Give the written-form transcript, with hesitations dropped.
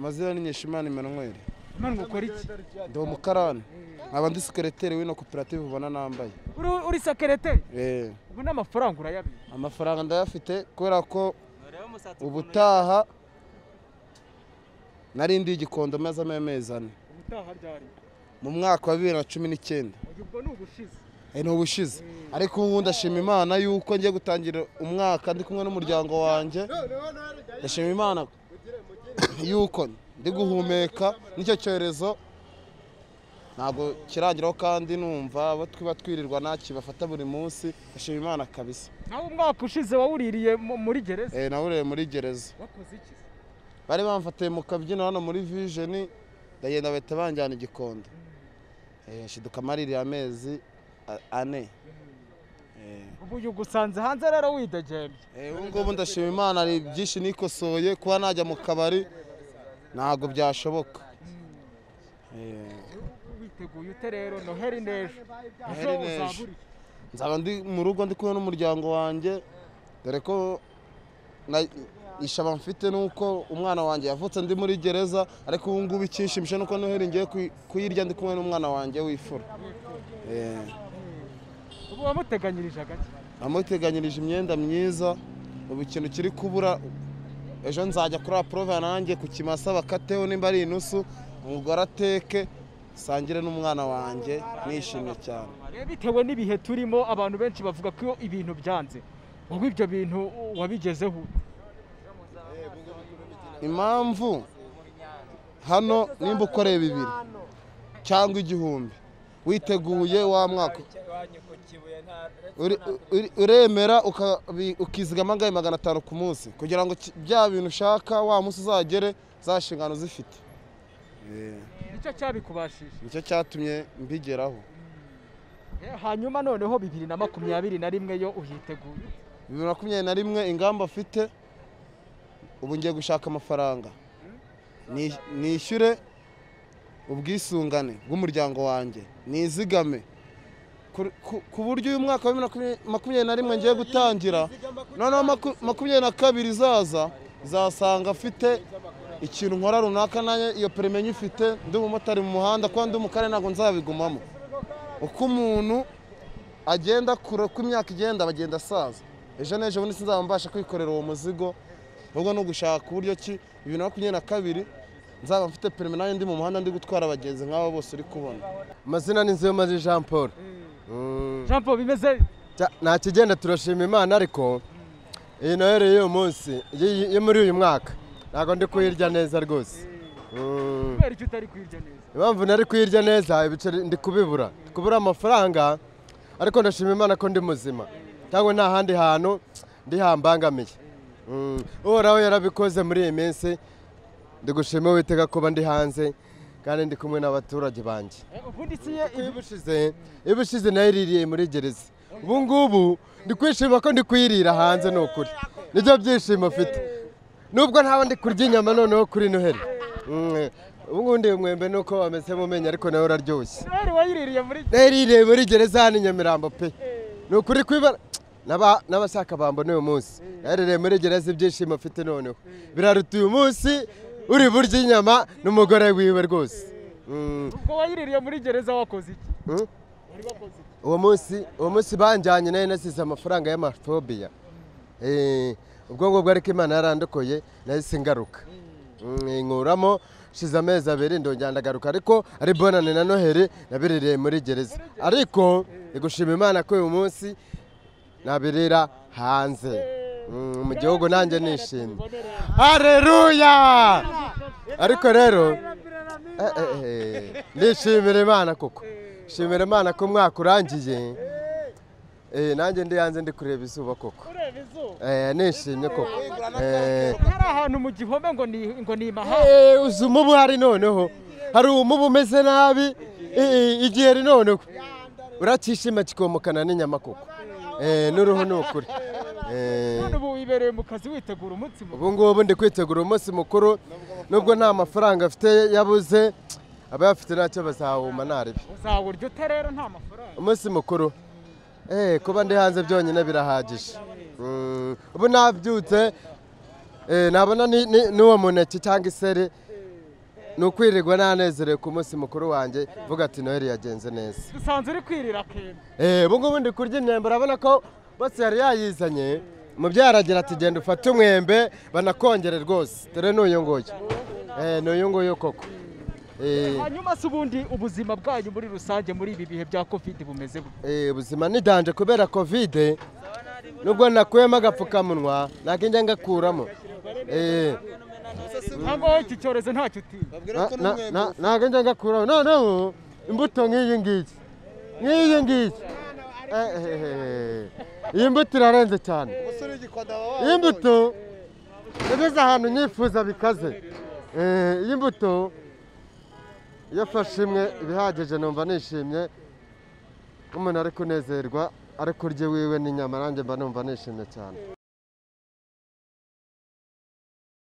Amazina ni Nkeshimana Emmanuel. Imana ukora iki? Ndi umukarani. Nkaba ndi secrétaire w'ino koperative ubona nambaye. Uri secrétaire? Eh. Ubu n'amafaranga urayabika? Amafaranga ndayafite kubera ko ubutaha nari ndi Gikondo maze amezi 4. Ubutaha ryari? Mu mwaka wa 2019. Ubwo ni ubushize. Ni ubushize. Ariko ubu ndashima Imana yuko ngiye gutangira umwaka ndi kumwe n'umuryango wanjye. Ndashima Imana yuko ndi guhumeka nicyo cyorezo ntabwo kirangiraho kandi numva abo twiba twirirwa nakibafata buri munsi. Ndashima Imana kabisa. Nawe umwaka ushize wawuririye muri gereza? Nawuririye muri gereza. Wakoze iki? Bari bamfatiye mu kabyiniro hano muri Vision, ndagenda bahita banjyana Gikondo. Nshiduka maririye amezi 4. Ubu ugusanze hanze rero widegembye. Ubu ngubu ndashima Imana ari byinshi nikosoye, kuba najya mu kabari ntabwo byashoboka. Witeguye ute rero Noheli n'ejo? Noheli n'ejo nzaba ndi mu rugo ndi kumwe n'umuryango wanjye, dore ko ishaba mfite nuko umwana wanjye yavutse ndi muri gereza, ariko ubu ngubu ikinshimisha nuko Noheli ngiye kuyirya ndi kumwe n'umwana wanjye w'ifura. Ubu wamuteganyirije agaki? Amuteganyirije imyenda myiza. Ubu ikintu kiri kubura, ejo nzajya kuri aprove nanjye ku kimasa bakateho nimba ari inusu, umugore ateke sangire n'umwana wanjye nishimye cyane. Bitewe n'ibihe turimo abantu benshi bavuga ko ibintu byanze, wowe ibyo bintu wabigezeho? Impamvu hano nimba ukoreye 2 cyangwa 1000 witeguye wa mwaka uremera ukizigama angahe 500 ku munsi kugira ngo bya bintu ushaka wa munsi uzagere za nshingano zifite. Nicyo cyabikubashije? Nicyo cyatumye mbigeraho. Hanyuma noneho 2021 yo uyiteguye? 2021 ingamba afite ubu ngiye gushaka amafaranga nishyure ubwisungane bw'umuryango wanjye, nizigame ku buryo uyu mwaka wa 2021 ngiye gutangira, noneho 22 izaza zasanga afite ikintu nkora runaka, nanjye iyo perime nyifite, ndi umumotari mu muhanda kuba ndi umukare ntabwo nzabigumamo. Uko umuntu agenda kure, uko imyaka igenda bagenda asaza, ejo n'ejo bundi sinzaba mbasha kwikorera uwo muzigo, ahubwo no gushaka uburyo ki 2022 nzaba mfite perime nanjye ndi mu muhanda ndi gutwara abagenzi nk'abo bose uri kubona. Amazina ni Nzeyomari Jean Paul. Jean Paul bimeze? Nta kigenda, turashima Imana, ariko iyi Noheli y'uyu munsi yo muri uyu mwaka ntabwo ndi kuyirya neza rwose. Kubera icyo utari kuyirya neza? Impamvu nari kuyirya neza ibiceri ndi kubibura, kubura amafaranga, ariko ndashima Imana ko ndi muzima cyangwa nta handi hantu ndi hambangamiye. Uhoraho yarabikoze muri iyi minsi, ndi gushima Uwiteka kuba ndi hanze kandi ndi kumwe n'abaturage banjye. Ubundi ibushize nayiririye muri gereza, ubu ngubu ndi kwishima ko ndi kuyirira hanze, ni ukuri nibyo byishimo mfite, nubwo ntaba ndi kurya inyama noneho kuri Noheli. Ubu ngubu ndi umwembe nuko wameze mumenya, ariko nawe uraryoshye. Nayiririye muri gereza hano i Nyamirambo pe, ni ukuri kwibara n'abashaka bambona uyu munsi nayiririye muri gereza, ibyishimo mfite noneho biraruta uyu munsi uri burya inyama n'umugore wiwe rwose. Ubwo wayiririye muri gereza wakoze iki? Uwo munsi banjyanye nayo nasize amafaranga y'amafobiya, ubwo ngubwo ariko Imana yarandokoye nahise ngaruka nkuramo, shize amezi 2 ndongera ndagaruka, ariko ari bonane na Noheli nabiririye muri gereza, ariko gushima Imana ko uyu munsi nabirira hanze mu gihugu nanjye nishimye. Haleluya! Ariko rero nishimira Imana koko, shimira Imana ko umwaka urangiye, nanjye ndi hanze ndi kureba izuba koko, nishimye koko. Hari ahantu mu gihome ngo ni imahanga, uzi umubu hari noneho, hari umubu umeze nabi igihe noneho urakishima kikomokana n'inyama koko, n'uruhu ni ukuri. None ubu wibereye mu kazi witegura umunsi mukuru? Ubu ngubu ndi kwitegura umunsi mukuru, nubwo nta mafaranga afite yabuze, abayafite ntacyo bazawuma naribi. Uzawurya ute rero nta mafaranga? Umunsi mukuru kuba ndi hanze byonyine birahagije. Ubu nabyutse nabona n'uwo muneke cyangwa iseri Ni ukwirirwa nanezerewe ku munsi mukuru wanjye, vuga ati Noheli yagenze neza. Dusanzwe uri kwirira kembe. Ubu ngubu ndi kurya imyembe, urabona ko bose yari yayizanye. Umubyeyi aragira ati genda ufate umwembe banakongere rwose, dore n'uyu nguyu. N'uyu nguyu koko. Hanyuma se ubundi ubuzima bwanyu muri rusange muri ibi bihe bya Covid bumeze bute? Ubuzima ni danje kubera Covid, nubwo nakuyemo agapfukamunwa ntabwo njya ngakuramo. Ntabwo iki cyorezo ntacyo utinya. Ntabwo njya ngakuramo. Noneho imbuto nk'iyi ngiyi, nk'iyi ngiyi, iyi mbuto irarenze cyane. Iyi mbuto yageze ahantu nyifuza bikaze. Iyi mbuto iyo afashe imwe ibihagije numva nishimye, nk'umuntu ari kunezerwa ari kurya iwiwe n'inyama, nanjye mba numva nishimye cyane.